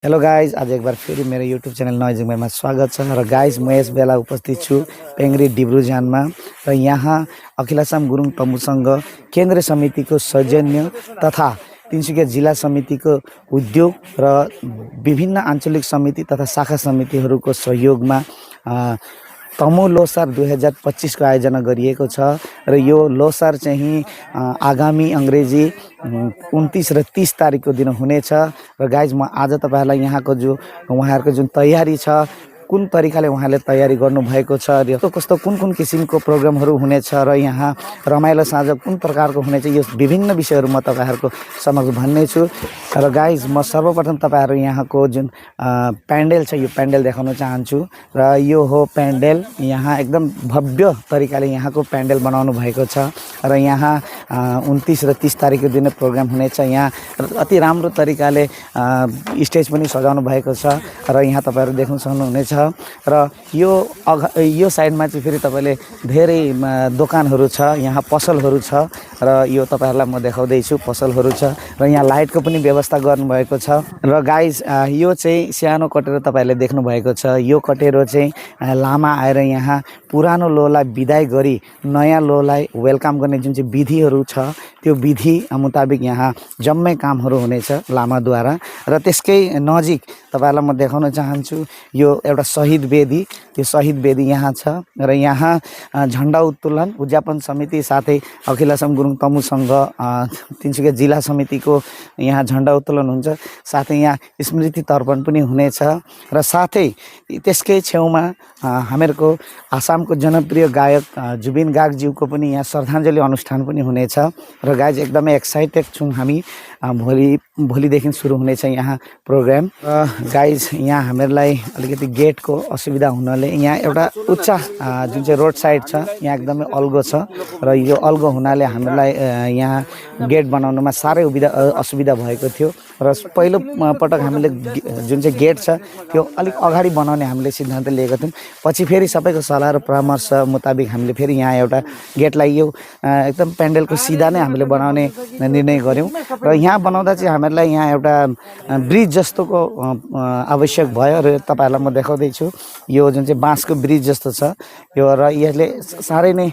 Hello guys, आज एक बार फेरि मेरो युट्युब च्यानल नोइजिङमा स्वागत छ। र गाइज म यस बेला उपस्थित छु पेङ्ग्री डिब्रुजानमा। र यहाँ अखिल आसाम गुरुङ तमुसँग केन्द्रीय समितिको सौजन्य तथा तिनसुकिया जिल्ला समितिको उद्योग र विभिन्न आञ्चलिक समिति तथा शाखा समितिहरूको सहयोगमा तमु लोसार 2025 को आयोजना गरिएको छ। र यो लोसार चाहिँ आगामी अंग्रेजी 29 र 30 तारिकको दिन हुनेछ। र गाइज म आज तपाईहरुलाई यहाँको जो उहाँहरुको जुन तयारी छ, कुन तरिकाले उहाँले तयारी गर्नुभएको छ, र कस्तो कुन कुन किसिमको प्रोग्रामहरू हुनेछ, र यहाँ रमाइलो साँझ कुन प्रकारको हुनेछ, यो विभिन्न विषयहरू म तपाईहरुको समक्ष भन्ने छु। र गाइज म सर्वप्रथम तपाईहरु यहाँको जुन प्यान्डल छ यो प्यान्डल देखाउन चाहन्छु। र यो हो प्यान्डल, यहाँ एकदम भव्य तरिकाले यहाँको प्यान्डल बनाउनु भएको छ। र यहाँ 29 र 30 तारिकको दिन प्रोग्राम हुनेछ। यहाँ अति राम्रो तरिकाले स्टेज पनि सजाउनु भएको छ। र यहाँ तपाईहरु देख्न सक्नुहुनेछ। र यो साइडमा चाहिँ फेरि तपाईले धेरै दोकानहरू छ, यहाँ पसलहरू छ। र यो तपाईहरुलाई म देखाउँदै छु, पसलहरू छ। र यहाँ लाइटको पनि व्यवस्था गर्नुभएको छ। र गाइज यो चाहिँ सानो कटेरो तपाईहरुले देख्नु भएको छ। यो कटेरो चाहिँ लामा आएर यहाँ पुरानो लोलाई बिदाई गरी नयाँ लोलाई वेलकम गर्ने जुन चाहिँ विधिहरू छ, त्यो विधि मुताबिक यहाँ जम्मै कामहरू हुनेछ लामाद्वारा। र त्यसकै नजिक तपाईहरुलाई म देखाउन चाहन्छु यो एउटा शहीद वेदी। त्यो शहीद वेदी यहाँ छ। र यहाँ झण्डा उत्तोलन उद्यापन समिति साथै अखिल आसाम गुरुङ तमुसँग तिनसुकिया जिल्ला समितिको यहाँ झण्डा उत्तोलन हुन्छ। साथै यहाँ स्मृति तर्पण पनि हुनेछ। र साथै त्यसकै छेउमा हामीहरूको आसामको जनप्रिय गायक जुबिन गार्गज्यूको पनि यहाँ श्रद्धाञ्जली अनुष्ठान पनि हुनेछ। र गाइज एकदमै एक्साइटेड छौँ हामी। भोलिदेखि सुरु हुनेछ यहाँ प्रोग्राम। गाइज यहाँ हामीहरूलाई अलिकति गेटको असुविधा हुनाले यहाँ एउटा उच्च जुन चाहिँ रोड साइड छ यहाँ एकदमै अल्गो छ। र यो अल्गो हुनाले हामीलाई यहाँ गेट बनाउनमा साह्रै असुविधा भएको थियो। र पहिलो पटक हामीले जुन चाहिँ गेट छ त्यो अलिक अगाडि बनाउने हामीले सिद्धान्त लिएको थियौँ। पछि फेरि सबैको सल्लाह र परामर्श मुताबिक हामीले फेरि यहाँ एउटा गेटलाई यो एकदम प्यान्डलको सिधा नै हामीले बनाउने निर्णय गऱ्यौँ। र यहाँ बनाउँदा चाहिँ हामीहरूलाई यहाँ एउटा ब्रिज जस्तोको आवश्यक भयो। र तपाईहरुलाई म देखाउँदैछु यो जुन चाहिँ बाँसको ब्रिज जस्तो छ यो। र यसले साह्रै नै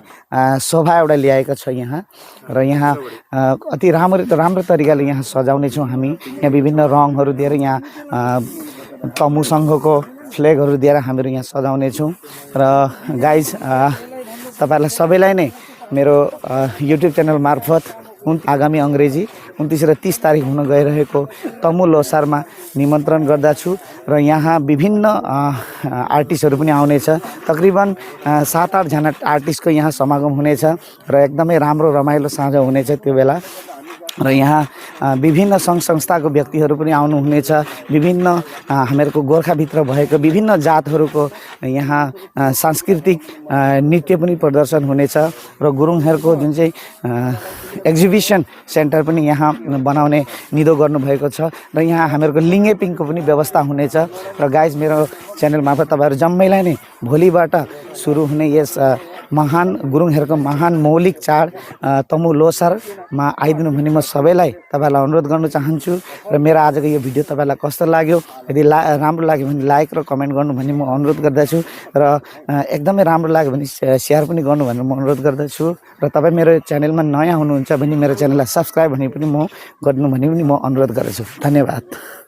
शोभा एउटा ल्याएको छ यहाँ। र यहाँ अति राम्रो तरिकाले यहाँ सजाउने छौँ हामी। यहाँ विभिन्न रङहरू दिएर यहाँ तमु संघको फ्ल्यागहरू दिएर हामीहरू यहाँ सजाउने छौँ। र गाइज तपाईहरुलाई सबैलाई नै मेरो युट्युब च्यानल मार्फत आगामी अंग्रेजी 29 र 30 तारिक हुन गइरहेको तमु लोसारमा निमन्त्रण गर्दछु। र यहाँ विभिन्न आर्टिस्टहरू पनि आउनेछ। तकरिबन 7-8 जना आर्टिस्टको यहाँ समागम हुनेछ। र एकदमै राम्रो रमाइलो साँझ हुनेछ त्यो बेला। र यहाँ विभिन्न सङ्घ संस्थाको व्यक्तिहरू पनि आउनुहुनेछ। विभिन्न हामीहरूको गोर्खाभित्र भएको विभिन्न जातहरूको यहाँ सांस्कृतिक नृत्य पनि प्रदर्शन हुनेछ। र गुरुङहरूको जुन चाहिँ एक्जिबिसन सेन्टर पनि यहाँ बनाउने निधो गर्नुभएको छ। र यहाँ हामीहरूको लिङ्गे पिङको पनि व्यवस्था हुनेछ। र गाइज मेरो च्यानल मार्फत तपाईहरु जम्मैलाई नै भोलिबाट सुरु हुने यस महान गुरुङहरूको महान मौलिक चाड तमु लोसारमा आइदिनु भनी म सबैलाई तपाईहरुलाई अनुरोध गर्न चाहन्छु। र मेरो आजको यो भिडियो तपाईहरुलाई कस्तो लाग्यो, यदि राम्रो लाग्यो भने लाइक र कमेन्ट गर्नु भनी म अनुरोध गर्दछु। र एकदमै राम्रो लाग्यो भने शेयर पनि गर्नु भनेर म अनुरोध गर्दछु। र तपाई मेरो च्यानलमा नयाँ हुनुहुन्छ भने मेरो च्यानललाई सब्स्क्राइब भने पनि म गर्नु भनी पनि म अनुरोध गर्दछु। धन्यवाद।